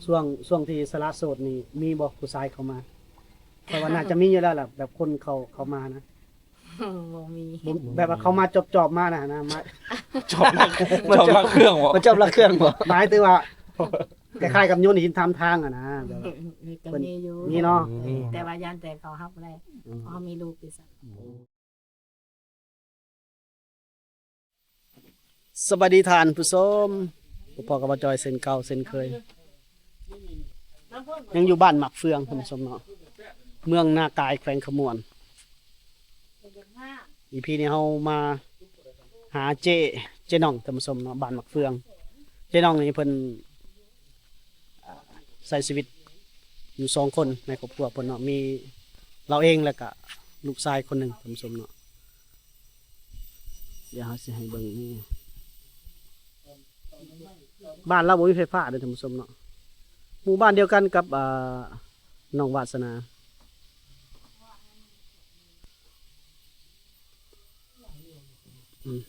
ຊ່ວງ ຊ່ວງທີ່ສະຫຼະໂສດນີ້ ມີບໍ່ຜູ້ຊາຍເຂົ້າມາ? ຂ້ອຍວ່າໜ້າຈະມີຢູ່ແລ້ວລະ ແບບຄົນເຂົ້າ ເຂົ້າມານະ. ບໍ່ມີ ບໍ່ ແບບວ່າເຂົ້າມາຈອບໆມານະ ນະ ມາ ຈອບລັກ ມາຈອບ ຈອບລັກເຄື່ອງບໍ່? ມາຈອບລັກເຄື່ອງບໍ່? ໝາຍເຖິງວ່າ ຄ້າຍໆກັບໂຍນຫີນຖາມທາງຫັ້ນນະ ແບບວ່າ ກໍມີຢູ່ ມີເນາະ ອືມ ແຕ່ວ່າຢ້ານແຕ່ເຂົາຮັບບໍ່ໄດ້ ອືມ ເພາະເຮົາມີລູກຢູ່ຊັ້ນ. ສະບາຍດີທ່ານຜູ້ຊົມ ພົບພໍ້ກັບບ່າວຈອຍເຊັ່ນເກົ່າເຊັ່ນເຄີຍ ຍັງຢູ່ບ້ານໝາກເຟືອງ ທ່ານຜູ້ຊົມເນາະ ເມືອງນາກາຍ ແຂວງຄຳມ່ວນ. ອີພີນີ້ເຮົາມາຫາເຈ້ ເຈ້ນ້ອງ ທ່ານຜູ້ຊົມເນາະ ບ້ານໝາກເຟືອງ. ເຈ້ນ້ອງນີ້ເພິ່ນ ອ່າ ໃຊ້ຊີວິດຢູ່ສອງຄົນໃນຄອບຄົວເພິ່ນເນາະ ມີລາວເອງ ແລ້ວກະລູກຊາຍຄົນໜຶ່ງ ທ່ານຜູ້ຊົມເນາະ. ດຽວເຮົາຊິໃຫ້ເບິ່ງນີ້ ບ້ານລາວບໍ່ມີໄຟຟ້າເດີທ່ານຜູ້ຊົມເນາະ. ໝູ່ບ້ານດຽວກັນກັບ ອ່າ ນ້ອງວາດສະໜາ. ອືມ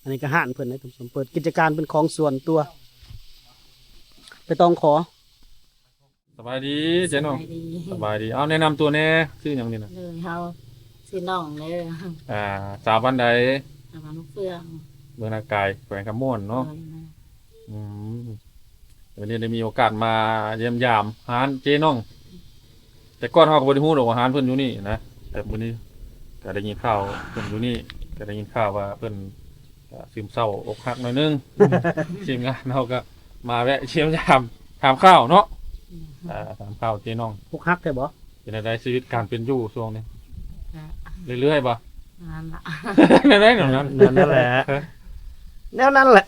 ອັນນີ້ກໍຮ້ານເພິ່ນເດ້ທ່ານຜູ້ຊົມ ເປີດກິດຈະການເປັນຂອງສ່ວນຕົວ ໄປຕ້ອງຂໍ. ສະບາຍດີເຈ້ນ້ອງ ສະບາຍດີ ສະບາຍດີ. ເອົາ ແນະນຳຕົວແດ່ ຊື່ຫຍັງນີ້ນະ? ໂດຍ ເຮົາຊື່ນ້ອງເດີ. ອ່າ ສາວບ້ານໃດ? ສາວບ້ານໝາກເຟືອງ ເມືອງນາກາຍ ແຂວງຄຳມ່ວນເນາະ. ໂດຍ ອືມ ວັນນີ້ໄດ້ມີໂອກາດມາຢ້ຽມຢາມຮ້ານເຈ້ນ້ອງ ແຕ່ກ່ອນເຮົາກໍບໍ່ໄດ້ຮູ້ດອກວ່າຮ້ານເພິ່ນຢູ່ນີ້ນະ ແຕ່ມື້ນີ້ກໍໄດ້ຍິນຂ່າວເພິ່ນຢູ່ນີ້ ກໍໄດ້ຍິນຂ່າວວ່າເພິ່ນກໍຊຶມເສົ້າອົກຫັກໜ້ອຍໜຶ່ງ ທີມງານເຮົາກໍມາແວະຢ້ຽມຢາມຖາມຂ່າວເນາະ. ອືມ ອ່າ ຖາມຂ່າວເຈ້ນ້ອງ ອົກຫັກແທ້ບໍ່? ເປັນຈັ່ງໃດຊີວິດການເປັນຢູ່ຊ່ວງນີ້? ເລື້ອຍໆບໍ່? ນັ້ນລະ ແນວໃດແນວນັ້ນ? ແນວນັ້ນແຫຼະ ແນວນັ້ນແຫຼະ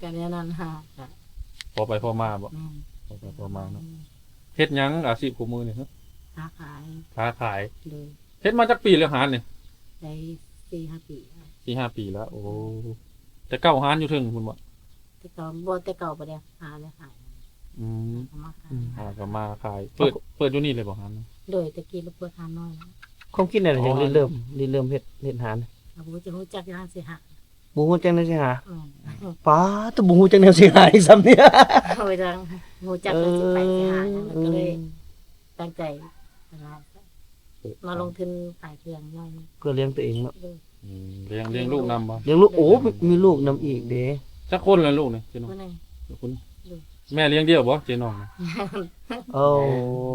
ກໍແນວນັ້ນຫາ ພໍໄປພໍມາບໍ່? ແມ່ນ ພໍໄປພໍມາເນາະ. ເຮັດຫຍັງອາຊີບຄູ່ມື້ນີ້? ຄ້າຂາຍ ຄ້າຂາຍ. ໂດຍ ເຮັດມາຈັກປີແລ້ວຮ້ານນີ້? ໄດ້ສີ່ຫ້າປີແລ້ວ ສີ່ຫ້າປີແລ້ວ. ໂອ້ ແຕ່ເກົ່າຮ້ານຢູ່ເທິງພຸ້ນບໍ່? ແຕ່ເກົ່າ ບໍ່ ແຕ່ເກົ່າບໍ່ໄດ້ຫາແນວຂາຍ. ອືມ ຫາກໍມາຂາຍ ຫາກໍມາຂາຍ. ເປີດ ເປີດຢູ່ນີ້ເລີຍບໍ່ຮ້ານ? ໂດຍ ແຕ່ກີ້ລະເປີດຮ້ານນ້ອຍ. ຄວາມຄິດແນວໃດຈັ່ງລິເລີ່ມ ລິເລີ່ມເຮັດ ເຮັດຮ້ານ? ບໍ່ຮູ້ຈະຮູ້ຈັກຮ້ານຊິຫາ ບໍ່ຮູ້ຈັກແນວຊິຫາ. ແມ່ນ ປາດ ບໍ່ຮູ້ຈັກແນວຊິຫາອີກຊ້ຳນີ້ ບໍ່ຈັກ ບໍ່ຮູ້ຈັກແນວຊິໄປຊິຫາຫຍັງ ກໍເລີຍຕັ້ງໃຈມາລົງທຶນຂາຍເຄື່ອງໜ້ອຍໜຶ່ງ ເພື່ອລ້ຽງຕົວເອງເນາະ. ໂດຍ ອືມ ລ້ຽງ ລ້ຽງລູກນຳບໍ່? ລ້ຽງລູກ ໂອ້ ມີລູກນຳອີກເດ້. ຈັກຄົນລະລູກນີ້ເຈ້ນ້ອງ? ຄົນໜຶ່ງ. ແມ່ລ້ຽງດຽວບໍ່ເຈ້ນ້ອງ? ໂອ້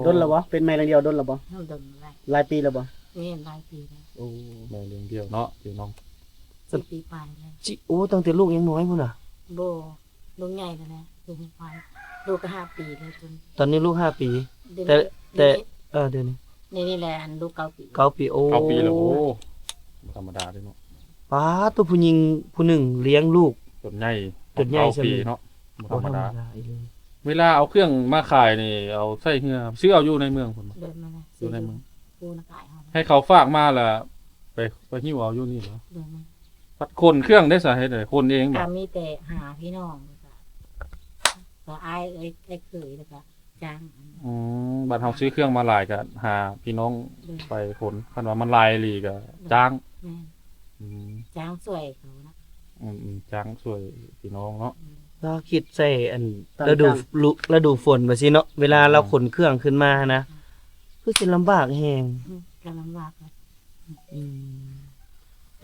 ດົນລະບໍ່? ເປັນແມ່ລ້ຽງດຽວດົນລະບໍ່? ດົນແລ້ວ ຫຼາຍປີລະບໍ່? ແມ່ນ ຫຼາຍປີແລ້ວ. ໂອ້ ແມ່ລ້ຽງດຽວເນາະເຈ້ນ້ອງ ສີ່ປີປາຍແລ້ວ. ໂອ້ ຕັ້ງແຕ່ລູກຍັງນ້ອຍພຸ້ນນະ? ບໍ່ ລູກໃຫຍ່ແລ້ວແຫຼະ ລູກຫ້າ ລູກກໍຫ້າປີແລ້ວ. ຕອນນີ້ລູກຫ້າປີ ແຕ່ ແຕ່ ເອີ ດຽວນີ້ ນີ້ ນີ້ແຫຼະ ອັນລູກເກົ້າປີ ເກົ້າປີ. ໂອ້ ເກົ້າປີແລ້ວ. ໂອ້ ບໍ່ທຳມະດາເດ້ເນາະ. ປາດ ໂຕ ຜູ້ຍິງຜູ້ໜຶ່ງລ້ຽງລູກຈົນໃຫຍ່ ຈົນໃຫຍ່ ເກົ້າປີເນາະ ບໍ່ທຳມະດາ. ເວລາເອົາເຄື່ອງມາຂາຍນີ້ ເອົາໃສ່ເຮືອ ຊື້ເອົາຢູ່ໃນເມືອງພຸ້ນບໍ່? ຢູ່ໃນເມືອງ ໃຫ້ເຂົາຝາກມາລະ ໄປ ໄປຫິ້ວເອົາຢູ່ນີ້ບໍ່? ພັດຂົນເຄື່ອງໄດ້ສາເຫດໃດ ຂົນເອງບໍ່? ກໍມີແຕ່ຫາພີ່ນ້ອງ ແລ້ວກໍ ກໍອ້າຍ ເອື້ອຍ ເອື້ອຍເຂີຍ ແລ້ວກໍຈ້າງ. ອືມ ບັດເຮົາຊື້ເຄື່ອງມາຫຼາຍກໍຫາພີ່ນ້ອງໄປຂົນ ຄັນວ່າມັນຫຼາຍອີ່ຫຼີກໍຈ້າງ. ແມ່ນ ອືມ ຈ້າງຊ່ວຍເຂົານະ. ອືມໆ ຈ້າງຊ່ວຍພີ່ນ້ອງເນາະ. ລາວຄິດໃສ່ອັນ ລະດູ ລະດູຝົນວ່າຊີ້ເນາະ ເວລາລາວຂົນເຄື່ອງຂຶ້ນມາຫັ້ນນະ ຄືຊິລຳບາກແຮງ. ອືມ ກໍລຳບາກ. ອືມ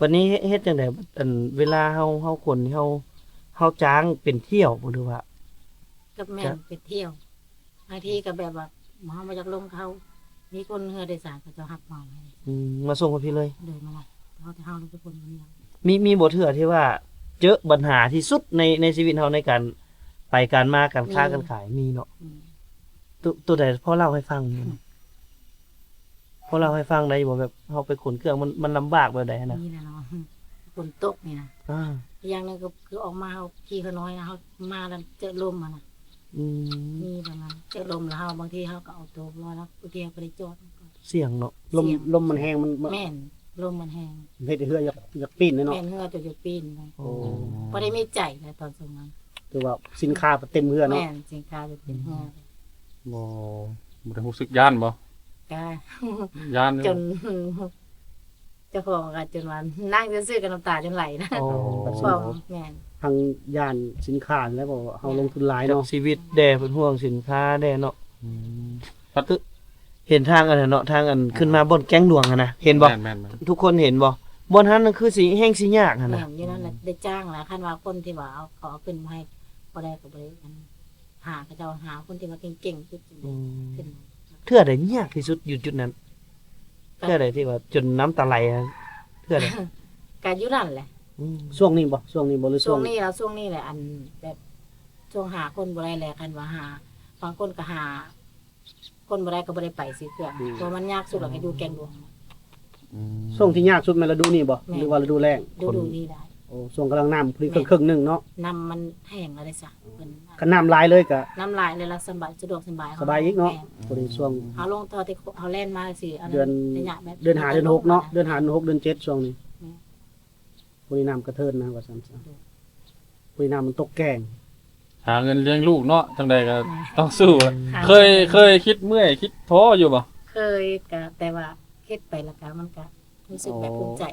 ບັດນີ້ເຮັດ ເຮັດຈັ່ງໃດ? ອັນ ເວລາເຮົາ ເຮົາຂົນ ເຮົາ ເຮົາຈ້າງເປັນຖ້ຽວບໍ່ ຫຼືວ່າ? ກໍແມ່ນເປັນຖ້ຽວ ບາງທີກໍແບບວ່າເຮົາບໍ່ຢາກລົງ ເຂົາມີຄົນເຮືອໂດຍສານ ເຂົາເຈົ້າຮັບເໝົາໃຫ້. ອືມ ມາສົ່ງໃຫ້ພີ້ເລີຍ? ໂດຍ ມາເລີຍ ເຮົາ ເຮົາເປັນຄົນເມືອງ. ມີ ມີບໍ່ເທື່ອທີ່ວ່າເຈີບັນຫາທີ່ສຸດໃນ ໃນຊີວິດເຮົາ ໃນການໄປການມາ ການຄ້າການຂາຍ? ມີເນາະ. ໂຕ ໂຕໃດ ພໍເລົ່າໃຫ້ຟັງແດ່? ພໍເລົ່າໃຫ້ຟັງໄດ້ບໍ່? ແບບເຮົາໄປຂົນເຄື່ອງ ມັນ ມັນລຳບາກແບບໃດຫັ້ນນະ? ນີ້ແຫຼະເນາະ ຝົນຕົກນີ້ນະ. ອາ ອີກຢ່າງໜຶ່ງກໍຄືອອກມາ ເຮົາຂີ່ເຮືອນ້ອຍນະ ເຮົາມາແລ້ວເຈີລົມຫັ້ນນະ. ອືມ ມີປະມານເຈີລົມ ແລ້ວເຮົາ ບາງທີເຮົາກໍເອົາໂຕບໍ່ລອດ ບາງທີເຮົາກໍໄດ້ຈອດ. ສ່ຽງເນາະ ລົມ ລົມມັນແຮງ ມັນ ແມ່ນ ລົມມັນແຮງ ເຮັດໃຫ້ເຮືອຢາກ ຢາກປີ້ນເນາະ. ແມ່ນ ເຮືອຈະຢາກປີ້ນ. ໂອ້ ບໍ່ໄດ້ມີໃຈໃນຕອນຊ່ວງນັ້ນ ຄືວ່າສິນຄ້າເຕັມເຮືອເນາະ. ແມ່ນ ສິນຄ້າຈະເຕັມເຮືອ. ບໍ່ ບໍ່ໄດ້ຮູ້ສຶກຢ້ານບໍ່? ກະຢ້ານຢູ່ ຈົນ ເຈົ້າຂອງກໍຈົນວ່ານັ່ງຊື່ໆກໍນ້ຳຕາຈົນໄຫຼນະ. ໂອ້ ແມ່ນ ທາງຢ້ານສິນຄ້າຫັ້ນແຫຼະ ເພາະວ່າເຮົາລົງທຶນຫຼາຍເນາະ ກັບຊີວິດແດ່ ເພິ່ນຫ່ວງສິນຄ້າແດ່ເນາະ. ອືມ ເຫັນທາງອັນນັ້ນເນາະ ທາງອັນຂຶ້ນມາບ່ອນແກ້ງຫຼວງຫັ້ນນະ ເຫັນບໍ່? ແມ່ນໆໆ ທຸກຄົນເຫັນບໍ່? ບ່ອນຫັ້ນນະຄືຊິແຮ່ງຊິຍາກຫັ້ນນະ. ແມ່ນ ຢູ່ນັ້ນແຫຼະ ໄດ້ຈ້າງລະ ຄັນວ່າຄົນທີ່ວ່າເອົາ ເຂົາເອົາຂຶ້ນມາໃຫ້ບໍ່ໄດ້ກໍບໍ່ໄດ້ ອັນ ຫາເຂົາເຈົ້າ ຫາຄົນທີ່ວ່າເກັ່ງໆ ຈຸດ ອືມ ຂຶ້ນມາ. ເທື່ອໃດຍາກທີ່ສຸດຢູ່ຈຸດນັ້ນ? ເທື່ອໃດທີ່ວ່າຈົນນ້ຳຕາໄຫຼຫັ້ນ ເທື່ອໃດ? ກະຢູ່ນັ້ນແຫຼະ. ອືມ ຊ່ວງນີ້ບໍ່? ຊ່ວງນີ້ບໍ່ ຫຼືຊ່ວງ ຊ່ວງນີ້ລະ ຊ່ວງນີ້ແຫຼະ ອັນແບບຊ່ວງຫາຄົນບໍ່ໄດ້ແຫຼະ ຄັນວ່າຫາ ບາງຄົນກໍຫາຄົນບໍ່ໄດ້ກໍບໍ່ໄດ້ໄປຊິເທື່ອ ອືມ ເພາະມັນຍາກສຸດລະກໍຢູ່ແກ້ງຫຼວງ. ອືມ ຊ່ວງທີ່ຍາກສຸດແມ່ນລະດູນີ້ບໍ່? ແມ່ນ ຫຼືວ່າລະດູແລ້ງ? ລະດູນີ້ໄດ້. ໂອ້ ຊ່ວງກຳລັງນ້ຳພໍດີ ແມ່ນ ເຄິ່ງໆໜຶ່ງເນາະ ນ້ຳມັນແຫ້ງແລ້ວເດ້ຊະ. ຄັນນ້ຳຫຼາຍເລີຍກະ ນ້ຳຫຼາຍເລີຍລະສະບາຍ ສະດວກສະບາຍ ສະບາຍອີກເນາະ. ແມ່ນ ພໍດີຊ່ວງເຮົາລົງ ເຮົາແລ່ນມາຊິ ເດືອນ ເດືອນຫ້າ ເດືອນຫົກເນາະ ເດືອນຫ້າ ເດືອນຫົກ ເດືອນເຈັດ ຊ່ວງນີ້ ອືມ ພໍດີນ້ຳກະເທີນນະ ວ່າຊັ້ນຊະ. ພໍດີນ້ຳມັນຕົກແກ້ງ ຫາເງິນລ້ຽງລູກເນາະ ຈັ່ງໃດກໍ ແມ່ນ ຕ້ອງສູ້. ຫາ ເຄີຍ ເຄີຍຄິດເມື່ອຍຄິດທໍ້ຢູ່ບໍ່? ເຄີຍ ກະ ແຕ່ວ່າເຮັດໄປແລ້ວກະ ມັນກະ ຮູ້ສຶກແບບພູມໃຈ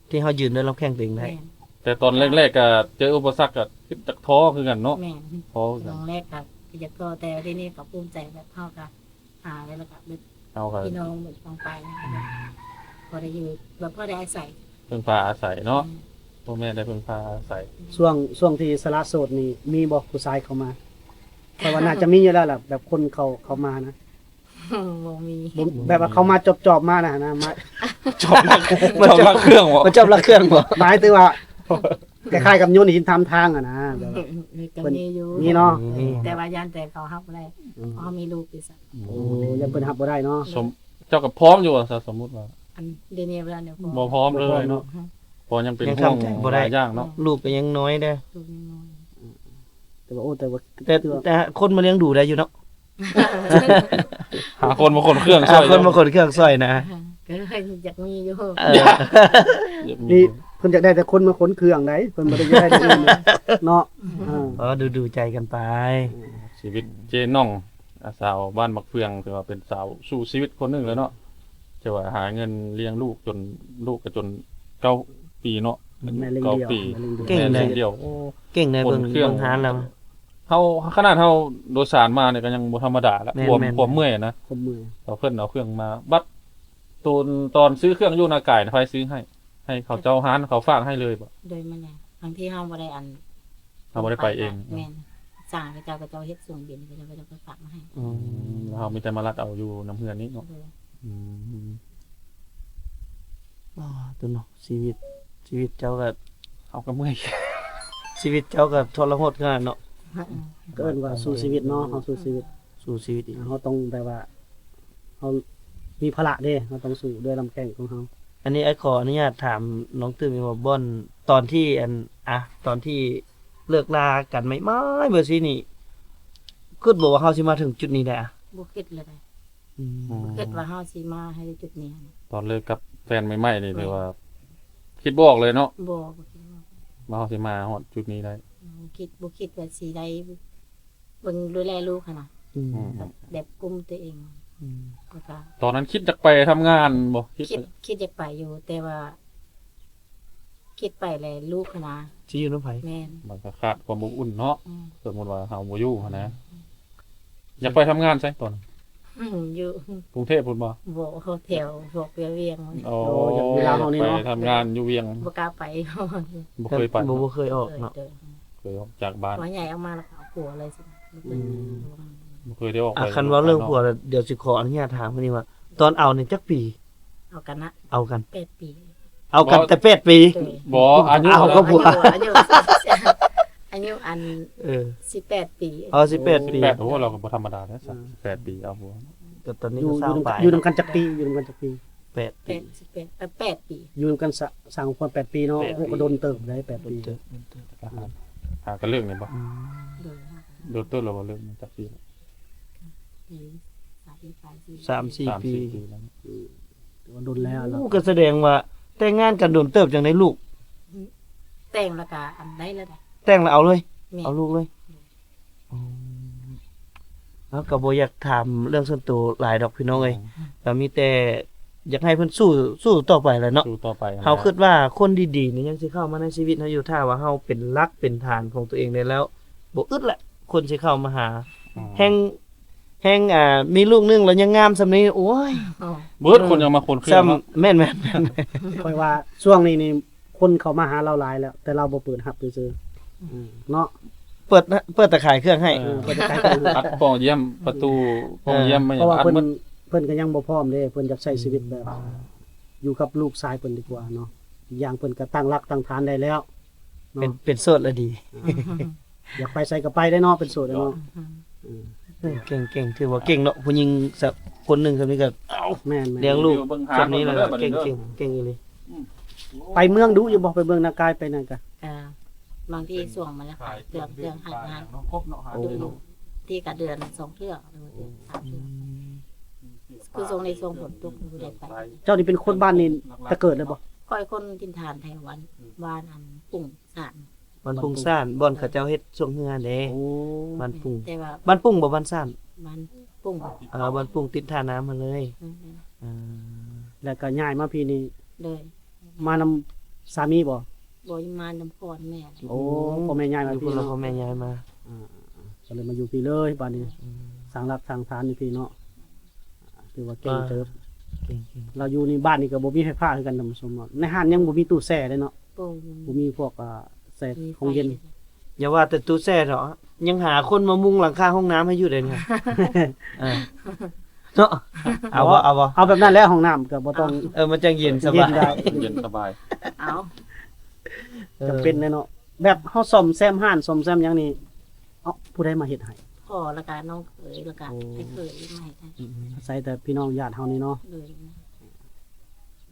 ທີ່ເຮົາຢືນດ້ວຍລຳແຂ້ງຕົວເອງໄດ້. ແມ່ນ ແຕ່ຕອນແລກໆກໍເຈີອຸປະສັກກໍຄືຈັກທໍ້ຄືກັນເນາະ. ແມ່ນ ທໍ້ຄືກັນ ຕອນແລກກໍຄືຢາກທໍ້ ແຕ່ດຽວນີ້ກໍພູມໃຈ ແບບເຮົາກໍຫາໄດ້ ແລ້ວກໍແບບ ເຮົາກໍ ພີ່ນ້ອງແບບປອງປາຍ ພໍໄດ້ຢູ່ ແບບພໍໄດ້ອາໄສ ເພິ່ງພາອາໄສເນາະ. ແມ່ນ ພໍ່ແມ່ໄດ້ເພິ່ງພາອາໄສ. ຊ່ວງ ຊ່ວງທີ່ສະຫຼະໂສດນີ້ ມີບໍ່ຜູ້ຊາຍເຂົ້າມາ? ຂ້ອຍວ່າໜ້າຈະມີຢູ່ແລ້ວລະ ແບບຄົນເຂົ້າ ເຂົ້າມານະ. ບໍ່ມີ ບໍ່ ແບບວ່າເຂົາມາຈອບໆມານະ ນະ ມາ ຈອບລັກ ມາຈອບ ຈອບລັກເຄື່ອງບໍ່? ມາຈອບລັກເຄື່ອງບໍ່? ໝາຍເຖິງວ່າ ຄ້າຍໆກັບໂຍນຫີນຖາມທາງຫັ້ນນະ ແບບວ່າ ມີກໍມີຢູ່ ມີເນາະ. ອືມ ແຕ່ວ່າຢ້ານແຕ່ເຂົາຮັບບໍ່ໄດ້ ອືມ ເພາະເຮົາມີລູກຢູ່ຊັ້ນ. ໂອ້ ຢ້ານເພິ່ນຮັບບໍ່ໄດ້ເນາະ. ສົມ ເຈົ້າກໍພ້ອມຢູ່ວ່າ ສົມມຸດວ່າ ອັນດຽວນີ້ບໍ່ໄດ້ ບໍ່ພ້ອມເລີຍເນາະ ບໍ່ພ້ອມເນາະ ເພາະຍັງເປັນຫ່ວງຫຼາຍຢ່າງເນາະ. ລູກກໍຍັງນ້ອຍເດ້ ລູກຍັງນ້ອຍ. ແຕ່ວ່າ ໂອ້ ແຕ່ວ່າ ແຕ່ ແຕ່ຄົນມາລ້ຽງດູໄດ້ຢູ່ເນາະ. ຫາຄົນມາຂົນເຄື່ອງຊ່ອຍ ຫາຄົນມາຂົນເຄື່ອງຊ່ອຍນະ. ກໍຢາກມີຢູ່. ເອີ ຢາກມີ ນີ້ເພິ່ນຢາກໄດ້ແຕ່ຄົນມາຂົນເຄື່ອງໃດ ເພິ່ນບໍ່ໄດ້ຢາກໄດ້ເລື່ອງອື່ນເນາະ. ເອີ ເອີ ດູໆໃຈກັນໄປ. ຊີວິດເຈໜ່ອງ ອາ ສາວບ້ານໝາກເຟືອງ ຖືວ່າເປັນສາວສູ້ຊີວິດຄົນໜຶ່ງແລ້ວເນາະ. ຖືວ່າຫາເງິນລ້ຽງລູກຈົນ ລູກກໍຈົນເກົ້າປີເນາະ. ແມ່ລ້ຽງດຽວ ເກົ້າປີ ແມ່ລ້ຽງດຽວ ແມ່ລ້ຽງດຽວ. ໂອ້ ເກັ່ງໃດ ເບິ່ງ ເບິ່ງຫານແລ້ວ ເຮົາ ຂະໜາດເຮົາໂດຍສານມານີ້ກໍຍັງບໍ່ທຳມະດາລະ. ແມ່ນ ຄວາມ ແມ່ນ ຄວາມເມື່ອຍນະ ຄວາມເມື່ອຍ. ເອົາເພິ່ນເອົາເຄື່ອງມາ ບັດໂຕນ ຕອນຊື້ເຄື່ອງຢູ່ນາກາຍນະ ໃຜຊື້ໃຫ້? ໃຫ້ເຂົາເຈົ້າຮ້ານເຂົາຝາກໃຫ້ເລີຍບໍ່? ໂດຍ ແມ່ນແຫຼະ ບາງທີເຮົາບໍ່ໄດ້ອັນ ເຮົາບໍ່ໄດ້ໄປເອງ. ແມ່ນ ຈ້າງເຂົາເຈົ້າ ເຂົາເຈົ້າເຮັດສົ່ງບິນ ເຂົາເຈົ້າ ເຂົາເຈົ້າກໍຝາກມາໃຫ້. ອືມ ເຮົາມີແຕ່ມາລັດເອົາຢູ່ນຳເຮືອນນີ້ເນາະ. ໂດຍ ອືມ ອໍ ຕົວເນາະ ຊີວິດ ຊີວິດເຈົ້າກໍ ເຮົາກໍເມື່ອຍ ຊີວິດເຈົ້າກໍທໍລະຫົດຂະໜາດເນາະ. ກໍເອີ້ນວ່າສູ້ຊີວິດເນາະ ເຮົາສູ້ຊີວິດ ສູ້ຊີວິດອີກ. ເຮົາຕ້ອງແບບວ່າ ເຮົາມີພາລະເດ້ ເຮົາຕ້ອງສູ້ດ້ວຍລຳແຂ້ງຂອງເຮົາ. ອັນນີ້ອ້າຍຂໍອະນຸຍາດຖາມນ້ອງຕື່ມອີກວ່າ ບ່ອນຕອນທີ່ ອັນ ອະ ຕອນທີ່ເລີກລາກັນໃໝ່ໆແບບຊີ້ນີ້ ຄິດບໍ່ວ່າເຮົາຊິມາເຖິງຈຸດນີ້ໄດ້ອະ? ບໍ່ຄິດເລີຍ. ອືມ ອືມ ບໍ່ຄິດວ່າເຮົາຊິມາໃຫ້ຈຸດນີ້ຫັ້ນ. ຕອນເລີກກັບແຟນໃໝ່ໆນີ້ ແມ່ນ ຖືວ່າຄິດບໍ່ອອກເລີຍເນາະ. ບໍ່ ບໍ່ຄິດວ່າ ວ່າເຮົາຊິມາຮອດຈຸດນີ້ໄດ້. ບໍ່ຄິດ ບໍ່ຄິດວ່າຊິໄດ້ເບິ່ງດູແລລູກຫັ້ນນະ. ອືມ ອືມ ແບບ ແບບກຸມຕົວເອງ. ອືມ ແລ້ວກໍ ຕອນນັ້ນຄິດຢາກໄປທຳງານບໍ່? ຄິດ ຄິດ ຄິດຢາກໄປຢູ່ ແຕ່ວ່າ ຄິດໄປແລ້ວລູກຫັ້ນນະ ຊິຢູ່ນຳໃຜ? ແມ່ນ ມັນກໍຂາດຄວາມອົບອຸ່ນເນາະ. ອືມ ສົມມຸດວ່າເຮົາບໍ່ຢູ່ຫັ້ນນະ. ອືມ ຢາກໄປທຳງານໃສຕອນ? ອືມ ຢູ່ກຸງເທບພຸ້ນບໍ່? ບໍ່ ແຖວພວກວຽງ. ໂອ້ ໂອ້ ຢາກຢູ່ລາວເຮົານີ້ເນາະ ໄປທຳງານຢູ່ວຽງ. ບໍ່ກ້າໄປ ບໍ່ເຄີຍໄປ ບໍ່ ບໍ່ເຄີຍອອກເນາະ. ໂດຍ ເຄີຍອອກຈາກບ້ານ ວ່າໃຫຍ່ອອກມາແລ້ວກໍເອົາຜົວເລີຍ. ອືມ ບໍ່ເຄີຍໄດ້ອອກໄປ. ອາ ຄັນເວົ້າເລື່ອງຜົວ ດຽວຊິຂໍອະນຸຍາດຖາມເພິ່ນວ່າ ຕອນເອົານີ້ຈັກປີ? ເອົາກັນນະ ເອົາກັນ ແປດປີ. ເອົາກັນແຕ່ແປດປີ? ໂດຍ ບໍ່ ອາຍຸ ເອົາກັບຜົວ ອາຍຸ ອາຍຸ ອາຍຸອັນ ເອີ ສິບແປດປີ. ເອີ ສິບແປດປີ. ໂອ້ ໂອ້ ລາວກໍບໍ່ທຳມະດາເດ້ ສິບແປດປີເອົາຜົວ. ກໍຕອນນີ້ກໍຊາວປາຍ. ຢູ່ນຳກັນຈັກປີ? ຢູ່ນຳກັນຈັກປີ? ແປດປີ. ແປດ ສິບແປດ ເອີ ແປດປີ. ຢູ່ນຳກັນ ສະ ສາມຄົນແປດປີເນາະ. ແປດ ໂອ້ ກໍດົນເຕີບໄດ໋ ແປດປີ. ໂດນເຕີບ ໂດນເຕີບ. ຫາ ຫາກັນເລີກນີ້ບໍ່? ອືມ ໂດຍ ໂດນເຕີບແລ້ວບໍ່? ເລີກມາຈັກປີແລ້ວ? ປີ ສາມ ສາມສີ່ປີ ສາມສີ່ປີແລ້ວ. ອືມ ຖືວ່າດົນແລ້ວເນາະ. ໂອ້ ກໍສະແດງວ່າແຕ່ງງານກັນດົນເຕີບຈັ່ງໄດ້ລູກ. ແຕ່ງແລ້ວກໍອັນໄດ້ແລ້ວໄດ໋. ແຕ່ງແລ້ວເອົາເລີຍ? ແມ່ນ ເອົາລູກເລີຍ. ອືມ ເຮົາກໍບໍ່ຢາກຖາມເລື່ອງສ່ວນໂຕຫຼາຍດອກພີ່ນ້ອງເອີຍ. ອືມ ກໍມີແຕ່ ຢາກໃຫ້ເພິ່ນສູ້ ສູ້ຕໍ່ໄປແຫຼະເນາະ ສູ້ຕໍ່ໄປຫັ້ນແຫຼະ. ເຮົາຄິດວ່າຄົນດີໆນີ້ຍັງຊິເຂົ້າມາໃນຊີວິດເຮົາຢູ່ ຖ້າວ່າເຮົາເປັນຫຼັກເປັນຖານຂອງຕົວເອງໄດ້ແລ້ວ ບໍ່ອຶດແຫຼະ ຄົນຊິເຂົ້າມາຫາ. ອືມ ແຮງ ແຮງ ອ່າ ມີລູກໜຶ່ງແລ້ວຍັງງາມສ່ຳນີ້ ໂອ້ຍ ເບິດຄົນຍັງມາຄົນເຄືອງເນາະ. ແມ່ນໆໆ ຂ້ອຍວ່າຊ່ວງນີ້ນີ້ ຄົນເຂົ້າມາຫາລາວຫຼາຍແລ້ວ ແຕ່ລາວບໍ່ເປີດຮັບຊື່ໆ ອືມ ເນາະ. ເປີດ ເປີດແຕ່ຂາຍເຄື່ອງໃຫ້ ເອີ ເປີດແຕ່ຂາຍເຄື່ອງໃຫ້ ອັດປ່ອງຢ້ຽມ ປະຕູປ່ອງຢ້ຽມ ເອີ ມາຫຍັງ ເພາະວ່າເພິ່ນ ເພິ່ນກໍຍັງບໍ່ພ້ອມເດ້ ເພິ່ນຢາກໃຊ້ຊີວິດແບບ ອືມ ຢູ່ກັບລູກຊາຍເພິ່ນດີກວ່າເນາະ. ອີກຢ່າງເພິ່ນກໍຕັ້ງຫຼັກຕັ້ງຖານໄດ້ແລ້ວເນາະ ເປັນ ເປັນໂສດລະດີ ອືມ ຢາກໄປໃສກໍໄປໄດ້ເນາະ ເປັນໂສດເນາະ. ອືມ ເອີ ເກັ່ງໆ ຖືວ່າເກັ່ງເນາະ ຜູ້ຍິງສັກຄົນໜຶ່ງສ່ຳນີ້ກໍ ແມ່ນໆ ລ້ຽງລູກສ່ຳນີ້ແລ້ວ ເກັ່ງໆ ເກັ່ງອີ່ຫຼີ. ອືມ ໄປເມືອງດຸຢູ່ບໍ່? ໄປເມືອງນາກາຍ ໄປນັ້ນກະ ອ່າ ບາງທີຊ່ວງມັນລະຂາຍເຄື່ອງ ເຄື່ອງຮັບງານ ໂອ້ ທີ່ກະເດືອນສອງເທື່ອ ຫຼືວ່າເດືອນສາມເທື່ອ ອືມ ຄືຊ່ວງນີ້ຊ່ວງຝົນຕົກບໍ່ໄດ້ໄປ. ເຈົ້ານີ້ເປັນຄົນບ້ານນີ້ແຕ່ເກີດເລີຍບໍ່? ຂ້ອຍຄົນຖິ່ນຖານໄທວານ ບ້ານອັນປຸງ ສານ ບ້ານປຸງສານ ບ່ອນເຂົາເຈົ້າເຮັດຊ່ວງເຮືອເດ້. ໂອ້ ບ້ານປຸງ ແຕ່ວ່າ ບ້ານປຸງບໍ່ ບ້ານສານ? ບ້ານປຸງ ເອີ ບ້ານປຸງຕິດທ່ານ້ຳຫັ້ນເລີຍ. ອືມ ເອີ ແລ້ວກໍຍ້າຍມາພີ້ນີ້ ໂດຍ ມານຳສາມີບໍ່? ບໍ່ ມານຳພໍ່ແມ່. ໂອ້ ອືມ ພໍ່ແມ່ຍ້າຍມາ ຢູ່ພຸ້ນລະ ພໍ່ແມ່ຍ້າຍມາ ອ່າ ກໍເລີຍມາຢູ່ພີ້ເລີຍບາດນີ້. ອືມ ສ້າງຫຼັກສ້າງຖານຢູ່ພີ້ເນາະ ຖືວ່າເກັ່ງເຕີບ ເກັ່ງໆ. ລາວຢູ່ໃນບ້ານນີ້ກໍບໍ່ມີໄຟຟ້າຄືກັນທ່ານຜູ້ຊົມເນາະ ໃນຮ້ານຍັງບໍ່ມີຕູ້ແຊ່ເດ້ເນາະ. ບໍ່ ບໍ່ມີພວກ ອ່າ ແຊ່ ມີໄຟ ຫ້ອງເຢັນ. ຢ່າວ່າແຕ່ຕູ້ແຊ່ເຖາະ ຍັງຫາຄົນມາມຸງຫຼັງຄາຫ້ອງນ້ຳໃຫ້ຢູ່ເດ້ນີ້ ເອີ ເນາະ. ເອົາບໍ່ ເອົາບໍ່ ເອົາແບບນັ້ນແຫຼະ ຫ້ອງນ້ຳກໍບໍ່ຕ້ອງ ເອີ ມັນຈັ່ງເຢັນສະບາຍ ເຢັນໄດ້ ເຢັນສະບາຍ. ເອົາ ເອີ ຈຳເປັນແຫຼະເນາະ ແບບເຮົາສ້ອມແຊມຮ້ານ ສ້ອມແຊມຫຍັງນີ້ ເອົາ ຜູ້ໃດມາເຮັດໃຫ້? ພໍ່ ແລ້ວກະນ້ອງເຂີຍ ແລ້ວກະ ໂອ້ ອ້າຍເຂີຍມາເຮັດໃຫ້. ອືມ ອາໄສແຕ່ພີ່ນ້ອງຍາດເຮົານີ້ເນາະ. ໂດຍ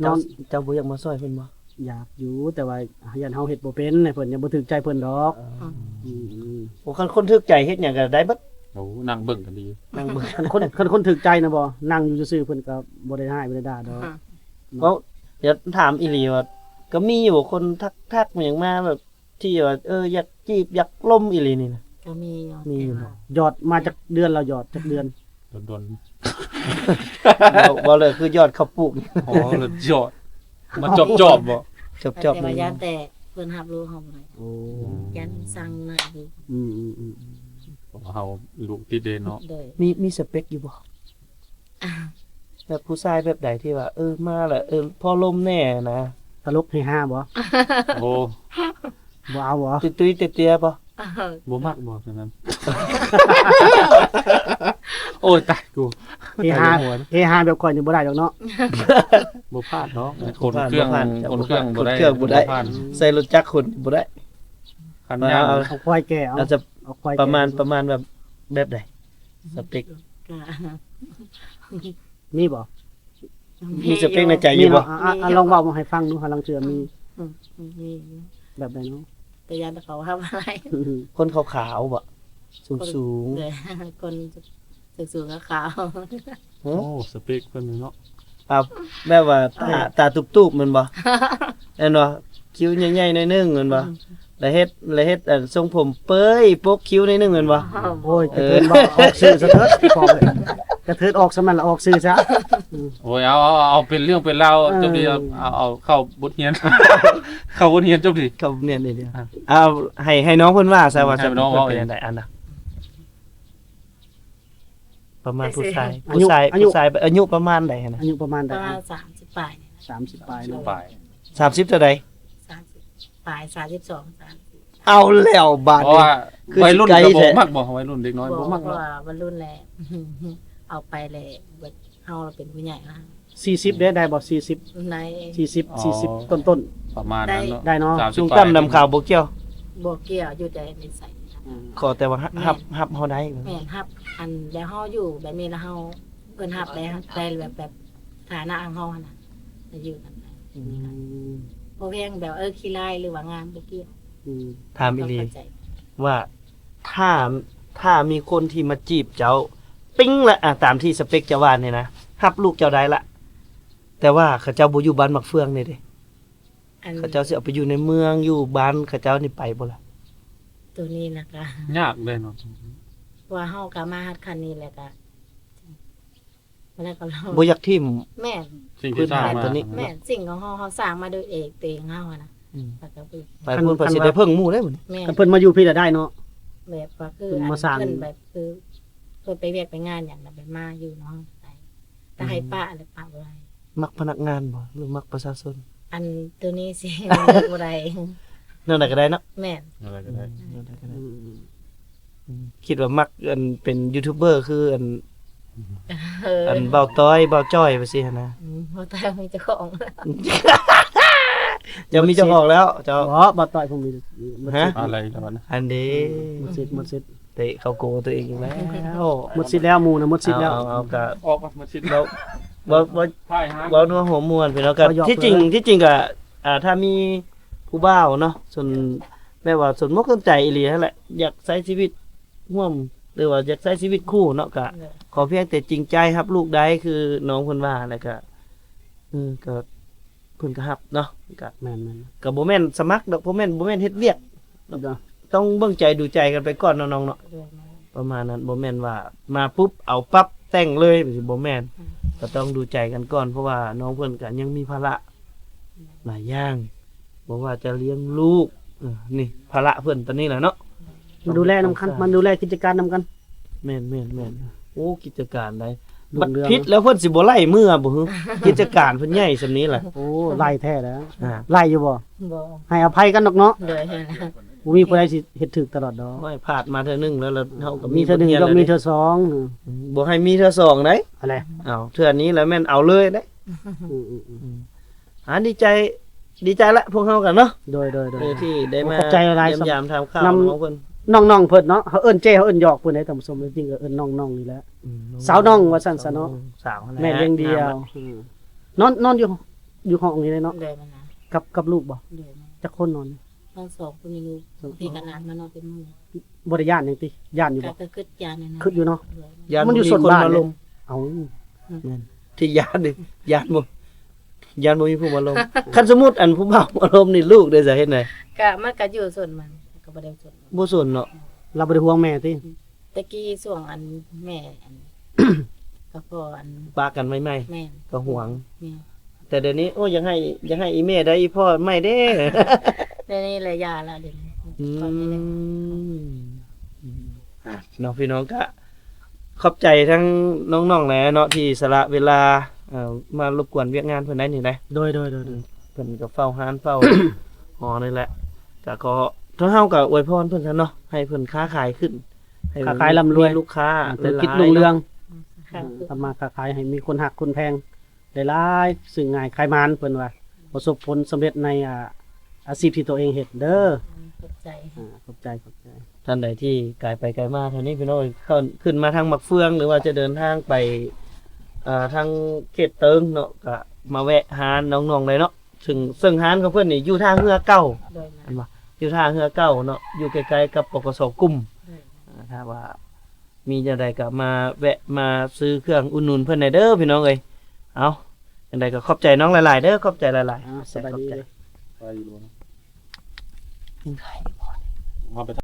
ນ້ອງ ເຈົ້າ ເຈົ້າບໍ່ຢາກມາຊ່ອຍເພິ່ນບໍ່? ຢາກຢູ່ ແຕ່ວ່າຢ້ານເຮົາເຮັດບໍ່ເປັນໃຫ້ເພິ່ນ ຍັງບໍ່ຖືກໃຈເພິ່ນດອກ. ເອີ ອືມ ໂອ້ ຄັນຄົນຖືກໃຈເຮັດຫຍັງກໍໄດ້ເບິດ. ໂອ້ ນັ່ງເບິ່ງກໍດີ ນັ່ງເບິ່ງ. ຄັນຄົນ ຄັນຄົນຖືກໃຈນະບໍ່ ນັ່ງຢູ່ຊື່ໆ ເພິ່ນກໍບໍ່ໄດ້ຮ້າຍ ບໍ່ໄດ້ດ່າດອກ. ເວົ້າ ຢາກຖາມອີ່ຫຼີວ່າ ກໍມີຢູ່ບໍ່ຄົນທັກ ທັກຫຍັງມາແບບ ທີ່ວ່າ ເອີ ຢາກຈີບຢາກລົມອີ່ຫຼີນີ້ນະ? ກໍມີຢູ່ ມີຢູ່ເນາະ. ຢອດມາຈັກເດືອນແລ້ວ? ຢອດຈັກເດືອນ? ດົນໆ ເວົ້າ ເວົ້າເລີຍຄືຢອດເຂົ້າປຸກ. ອໍ ຢອດມາຈອບໆ ບໍ່? ຈອບໆ ແຕ່ວ່າຢ້ານແຕ່ເພິ່ນຮັບຮູ້ເຮົາບໍ່ໄດ້. ໂອ້ ຢ້ານສັ່ງໜ້າຢູ່. ອືມໆໆ ເພາະວ່າເຮົາລູກຕິດເດເນາະ. ໂດຍ ມີ ມີສະເປັກຢູ່ບໍ່? ແບບຜູ້ຊາຍແບບໃດທີ່ວ່າ ເອີ ມາແລ້ວ ເອີ ພໍລົມແດ່ນະ? ຕະຫຼົກເຮຮາບໍ່? ໂອ້ ບໍ່ເອົາບໍ່? ຕຸ້ຍໆ ເຕ້ຍໆ ບໍ່? ບໍ່ມັກບໍ່ ຈັ່ງນັ້ນ? ໂອ້ຍ ຕາຍກູ ເຮຮາ ເຮຮາແບບຂ້ອຍນີ້ບໍ່ໄດ້ດອກເນາະ. ບໍ່ພາດເນາະ ຂົນເຄື່ອງ ຂົນເຄື່ອງບໍ່ໄດ້ ຂົນເຄື່ອງບໍ່ໄດ້ ບໍ່ພາດ ໃສ່ລົດຈັກຂົນບໍ່ໄດ້. ຄັນຍ່າງ ເອົາ ເອົາຄວາຍແກ່ ເອົາ ອາດຈະ ເອົາຄວາຍແກ່ ປະມານ ປະມານແບບ ແບບໃດ? ສະເປັກ ກະ ມີບໍ່? ມີສະເປັກໃນໃຈຢູ່ບໍ່? ມີເນາະ ອາ ອາ ລອງເວົ້າມາໃຫ້ຟັງດູ ຫາລາງເທື່ອມີ. ອືມ ອືມ ມີຢູ່. ແບບໃດເນາະ? ແຕ່ຢ້ານແຕ່ເຂົາຫາບໍ່ໄດ້. ຄົນຂາວໆບໍ່? ສູງໆ ຄົນສູງໆ ຂາວ. ໂອ້ ສະເປັກເພິ່ນເນາະ ອ່າ ແບບວ່າຕາ ຕາຕູບໆ ແມ່ນບໍ່? ແມ່ນບໍ່? ຄິ້ວໃຫຍ່ໆ ໜ້ອຍໜຶ່ງແມ່ນບໍ່? ອືມ ແລ້ວເຮັດ ແລ້ວເຮັດ ອັນ ຊົງຜົມເປີຍປົກຄິ້ວໜ້ອຍໜຶ່ງແມ່ນບໍ່? ໂອ້ຍ ກະເທີດ ເອີ ອອກຊື່ສະເທີດ ກະເທີດອອກສ່ຳນັ້ນລະ ອອກຊື່ຊະ. ໂອ້ຍ ເອົາ ເອົາ ເອົາເປັນເລື່ອງເປັນລາວ ເອີ ຈົບດີ ເອົາ ເອົາເຂົ້າບົດຮຽນ ເຂົ້າບົດຮຽນຈົບດີ ເຂົ້າບົດຮຽນເດ. ອ່າ ເອົາ ໃຫ້ ໃຫ້ນ້ອງເພິ່ນວ່າຊະວ່າ ໃຫ້ນ້ອງເວົ້າເອງ ເປັນຈັ່ງໃດ ອັນນະ ປະມານຜູ້ຊາຍ ອາຍຸ ຜູ້ຊາຍ ອາຍຸ ຜູ້ຊາຍອາຍຸປະມານໃດຫັ້ນນະ? ອາຍຸປະມານໃດ? ປະມານສາມສິບປາຍນີ້ນະ ສາມສິບປາຍເນາະ ສາມສິບປາຍ ສາມສິບເທົ່າໃດ? ສາມສິບປາຍ ສາມສິບສອງ ສາມສິບ. ເອົາແລ້ວບາດນີ້ ຄືຊິໄກແທ້ ໄວລຸ້ນເດັກນ້ອຍບໍ່ມັກບໍ່? ໄວລຸ້ນເດັກນ້ອຍບໍ່ມັກເນາະ ບໍ່ ເພາະວ່າໄວລຸ້ນແຫຼະ ເອົາໄປແລ້ວ ເຮົາເປັນຜູ້ໃຫຍ່ລະ. ສີ່ສິບເດ້ ໄດ້ບໍ່? ສີ່ສິບ ໄດ້ ສີ່ສິບ ອໍ ສີ່ສິບຕົ້ນໆ ປະມານນັ້ນເນາະ ໄດ້ເນາະ ສາມສິບ ສູງຕ່ຳດຳຂາວບໍ່ກ່ຽວ ບໍ່ກ່ຽວ ຢູ່ແຕ່ນິໄສ. ອືມ ຂໍແຕ່ວ່າ ແມ່ນ ຮັບ ຮັບເຮົາໄດ້ ແມ່ນ ຮັບ ອັນ ແລ້ວເຮົາຢູ່ແບບນີ້ ແລ້ວເຮົາ ເພິ່ນຮັບໄດ້ ໄດ້ແບບ ແບບຖານະຂອງເຮົາຫັ້ນນະ ໄດ້ຢູ່ນຳໄດ້. ອືມ ບໍ່ແພງແບບ ເອີ ຂີ້ຮ້າຍ ຫຼືວ່າງາມ ບໍ່ກ່ຽວ. ອືມ ຖາມອີ່ຫຼີ ເຂົາເຂົ້າໃຈ ວ່າ ຖ້າ ຖ້າມີຄົນທີ່ມາຈີບເຈົ້າ ປິ້ງລະ ອາ ຕາມທີ່ສະເປັກເຈົ້າວ່ານີ້ນະ ຮັບລູກເຈົ້າໄດ້ລະ ແຕ່ວ່າເຂົາເຈົ້າບໍ່ຢູ່ບ້ານໝາກເຟືອງນີ້ເດ້ ອັນ ເຂົາເຈົ້າຊິເອົາໄປຢູ່ໃນເມືອງ ຢູ່ບ້ານເຂົາເຈົ້ານີ້ໄປບໍ່ລະ? ໂຕນີ້ນະກະຍາກເດ້ເນາະ ເພາະວ່າເຮົາກະມາຮອດຂັ້ນນີ້ແລ້ວກະ ແລ້ວກໍລອງ ບໍ່ຢາກຖິ້ມ ແມ່ນ ສິ່ງທີ່ສ້າງມາ ພື້ນຖານຕົວນີ້ ແມ່ນ ສິ່ງຂອງເຮົາ ເຮົາສ້າງມາໂດຍເອກ ຕົວເອງເຮົາຫັ້ນນະ ອືມ ແລ້ວກໍ ໄປພຸ້ນ ຄັນ ເພິ່ນ ຄັນ ຊິ ວ່າ ໄດ້ເພິ່ງໝູ່ໄດ໋ບັດນີ້ ແມ່ນ ຄັນເພິ່ນມາຢູ່ພີ້ລະໄດ້ເນາະ ແບບວ່າຄື ເພິ່ນມາສ້າງ ອັນ ເພິ່ນແບບຄື ເພິ່ນໄປວຽກໄປງານຫຍັງນະ ແບບມາຢູ່ນຳເຮົາໄດ້ ແຕ່ໃຫ້ປະແລ້ວປະບໍ່ໄດ້ ມັກພະນັກງານບໍ່ ຫຼືມັກປະຊາຊົນ? ອັນໂຕນີ້ຊິເລືອກບໍ່ໄດ້ ແນວໃດກໍໄດ້ເນາະ ແມ່ນ ແນວໃດກໍໄດ້ ອືມ ແນວໃດກໍໄດ້ ອືມ ອືມ ຄິດວ່າມັກອັນເປັນຢູທູບເບີ ຄືອັນ ເອີ ອັນບ່າວຕ້ອຍ ບ່າວຈ້ອຍ ໄປຊີ້ຫັ້ນນະ ອືມ ບ່າວຕ້ອຍມີເຈົ້າຂອງ ເຈົ້າມີເຈົ້າຂອງແລ້ວ ເຈົ້າ ບໍ່ ບ່າວຕ້ອຍເພິ່ນມີ ໝົດ ຮະ ສິດ ອາໄລແລ້ວນະ ອັນເດ້ ອືມ ໝົດສິດ ໝົດສິດ ເຕະເຂົ້າໂກຕົວເອງອີກແລ້ວ ໝົດສິດແລ້ວ ໝູ່ນະໝົດສິດແລ້ວ ເອົາ ເອົາ ເອົາ ກໍ ອອກໝົດສິດແລ້ວ ເວົ້າ ເວົ້າ ເວົ້ານົວຫົວມ່ວນ ພີ່ນ້ອງ ກໍ ທີ່ຈິງ ທີ່ຈິງກໍ ອ່າ ຖ້າມີຜູ້ບ່າວເນາະ ສົນ ແບບວ່າສົນໝົກສົນໃຈອີ່ຫຼີຫັ້ນແຫຼະ ຢາກໃຊ້ຊີວິດຮ່ວມ ຫຼືວ່າຢາກໃຊ້ຊີວິດຄູ່ເນາະ ກໍ ເອີ ຂໍພຽງແຕ່ຈິງໃຈຮັບລູກໄດ້ ຄືນ້ອງເພິ່ນວ່າ ແລ້ວກໍ ເອີ ກໍ ເພິ່ນກໍຮັບເນາະ ກໍ ແມ່ນໆ ກໍບໍ່ແມ່ນສະໝັກດອກ ບໍ່ແມ່ນ ບໍ່ແມ່ນເຮັດວຽກ ເອີ ຕ້ອງເບິ່ງໃຈດູໃຈກັນໄປກ່ອນເນາະນ້ອງເນາະ ໂດຍ ປະມານນັ້ນ ບໍ່ແມ່ນວ່າມາປຸບເອົາປັບແຕ່ງເລີຍ ບໍ່ແມ່ນ ອືມ ກໍຕ້ອງດູໃຈກັນກ່ອນ ເພາະວ່ານ້ອງເພິ່ນກໍຍັງມີພາລະ ອືມ ຫຼາຍຢ່າງ ບໍ່ວ່າຈະລ້ຽງລູກ ເອີ ນີ້ພາລະເພິ່ນຕອນນີ້ແຫຼະເນາະ ມາດູແລນຳກັນ ມາດູແລກິດຈະການນຳກັນ ແມ່ນໆໆ ໂອ້ ກິດຈະການໃດ ລຸ້ງເຮືອງ ບັດຜິດແລ້ວເພິ່ນຊິບໍ່ໄລ່ເມືອບໍ່ຫື ກິດຈະການເພິ່ນໃຫຍ່ສ່ຳນີ້ລະ ໂອ້ ໄລ່ແທ້ແລ້ວ ອ່າ ໄລ່ຢູ່ບໍ່? ບໍ່ ໃຫ້ອະໄພກັນດອກເນາະ ໂດຍ ບໍ່ມີຜູ້ໃດຊິເຮັດຖືກຕະຫຼອດດອກ ໂອ້ຍ ພາດມາເທື່ອໜຶ່ງແລ້ວ ແລ້ວເຮົາກໍມີ ມີເທື່ອໜຶ່ງ ບດຮຽນ ກໍມີເທື່ອສອງ ອືມ ບໍ່ໃຫ້ມີເທື່ອສອງໃດ ອັນໃດ ເອົາ ເທື່ອນີ້ແລ້ວແມ່ນເອົາເລີຍເດ້ ອືມໆໆ ອ່າ ດີໃຈ ດີໃຈລະພວກເຮົາກັນເນາະ ໂດຍໆໆ ເອີ ທີ່ໄດ້ມາ ຂອບໃຈຫຼາຍໆ ຢ້ຽມຢາມຖາມຂ່າວ ນຳນ້ອງເພິ່ນ ນ້ອງໆເພິ່ນເນາະ ເຮົາເອີ້ນເຈ້ ເຮົາເອີ້ນຫຍອກເພິ່ນເດ້ທ່ານຜູ້ຊົມ ຈິງໆກໍເອີ້ນນ້ອງໆນີ້ແຫຼະ ອືມ ສາວນ້ອງວ່າຊັ້ນຊະເນາະ ສາວຫັ້ນແຫຼະ ແມ່ລ້ຽງດ່ຽວ ນອນ ນອນຢູ່ ຢູ່ຫ້ອງນີ້ເດ້ເນາະ ໂດຍ ກັບ ກັບລູກບໍ່? ໂດຍ ຈັກຄົນນອນ? ທັງສອງຄົນມີລູກ ບາງທີກໍນັດມານອນເປັນໝູ່ ບໍ່ໄດ້ຢ້ານຫຍັງຕິ? ຢ້ານຢູ່ບໍ່? ກໍ ກໍຄິດຢ້ານຢູ່ນະ ຄິດຢູ່ເນາະ ໂດຍ ຢ້ານມັນຢູ່ ບໍ່ມີຄົນມາລົມ ເອົ້າ ອືມ ແມ່ນ ທີ່ຢ້ານນີ້ ຢ້ານບໍ່ ຢ້ານບໍ່ມີຜູ້ມາລົມ ຄັນສົມມຸດອັນຜູ້ບ່າວມາລົມນີ້ ລູກເດ້ ຈະເຮັດໃດ? ກໍມັນກໍຢູ່ສ່ວນມັນ ກໍບໍ່ໄດ້ສົນ ບໍ່ສົນເນາະ ລາວບໍ່ໄດ້ຫ່ວງແມ່ຕິ? ແຕ່ກີ້ຊ່ວງອັນແມ່ອັນ ກໍພໍອັນ ປະກັນໃໝ່ໆ ແມ່ນ ກໍຫວງ ແມ່ນ ແຕ່ດຽວນີ້ ໂອ້ ຢາກໃຫ້ ຢາກໃຫ້ອີ່ແມ່ໄດ້ອີ່ພໍ່ໃໝ່ເດ້ ດຽວນີ້ລະຢ່າລະ ດຽວນີ້ ອືມ ອ່າ ເນາະ ພີ່ນ້ອງ ກະຂອບໃຈທັງນ້ອງໆແຫຼະເນາະ ທີ່ສະຫຼະເວລາ ເອີ ມາລົບກວນວຽກງານເພິ່ນໄດ້ນີ້ໄດ໋ ໂດຍໆໆ ເພິ່ນກໍເຝົ້າຮ້ານເຝົ້າຫໍນີ້ແຫຼະ ກະຂໍ ທາງເຮົາກໍອວຍພອນເພິ່ນຊັ້ນເນາະ ໃຫ້ເພິ່ນຄ້າຂາຍຂຶ້ນ ໃຫ້ ຄ້າຂາຍລ່ຳລວຍ ມີລູກຄ້າ ອ່າ ທຸລະກິດຮຸ່ງເຮືອງ ຫຼາຍໆເນາະ ອືມ ທຳມາຄ້າຂາຍໃຫ້ມີຄົນຮັກຄົນແພງຫຼາຍໆ ຊື້ງ່າຍຂາຍໝານ ເພິ່ນວ່າ ປະສົບຜົນສຳເລັດໃນ ອ່າ ອາຊີບທີ່ຕົວເອງເຮັດເດີ ອືມ ຂອບໃຈ ອ່າ ຂອບໃຈ ຂອບໃຈ ທ່ານໃດທີ່ກາຍໄປກາຍມາແຖວນີ້ ພີ່ນ້ອງເອີຍ ເຂົ້າ ຂຶ້ນມາທາງໝາກເຟືອງ ຫຼືວ່າຈະເດີນທາງໄປ ເອີ ທາງເຂດເຕີງເນາະ ກະມາແວະຮ້ານນ້ອງໆໄດ້ເນາະ ເຊິ່ງ ເຊິ່ງຮ້ານຂອງເພິ່ນນີ້ຢູ່ທ່າເຮືອເກົ່າ ໂດຍ ແມ່ນບໍ່? ຢູ່ທ່າເຮືອເກົ່າເນາະ ຢູ່ໃກ້ໆກັບ ປກສ ກຸ່ມ ໂດຍ ອ່າ ຖ້າວ່າມີແນວໃດກໍມາແວະມາຊື້ເຄື່ອງອຸດໜູນເພິ່ນແດ່ເດີພີ່ນ້ອງເອີຍ ເອົາ ຈັ່ງໃດກໍຂອບໃຈນ້ອງຫຼາຍໆເດີ ຂອບໃຈຫຼາຍໆ ອ່າ ຂອບໃຈ ສະບາຍດີ ຂອບໃຈ ໄປຢູ່ບໍ່? ຍັງໄດ້ຢູ່ບໍ່? ເຮົາໄປ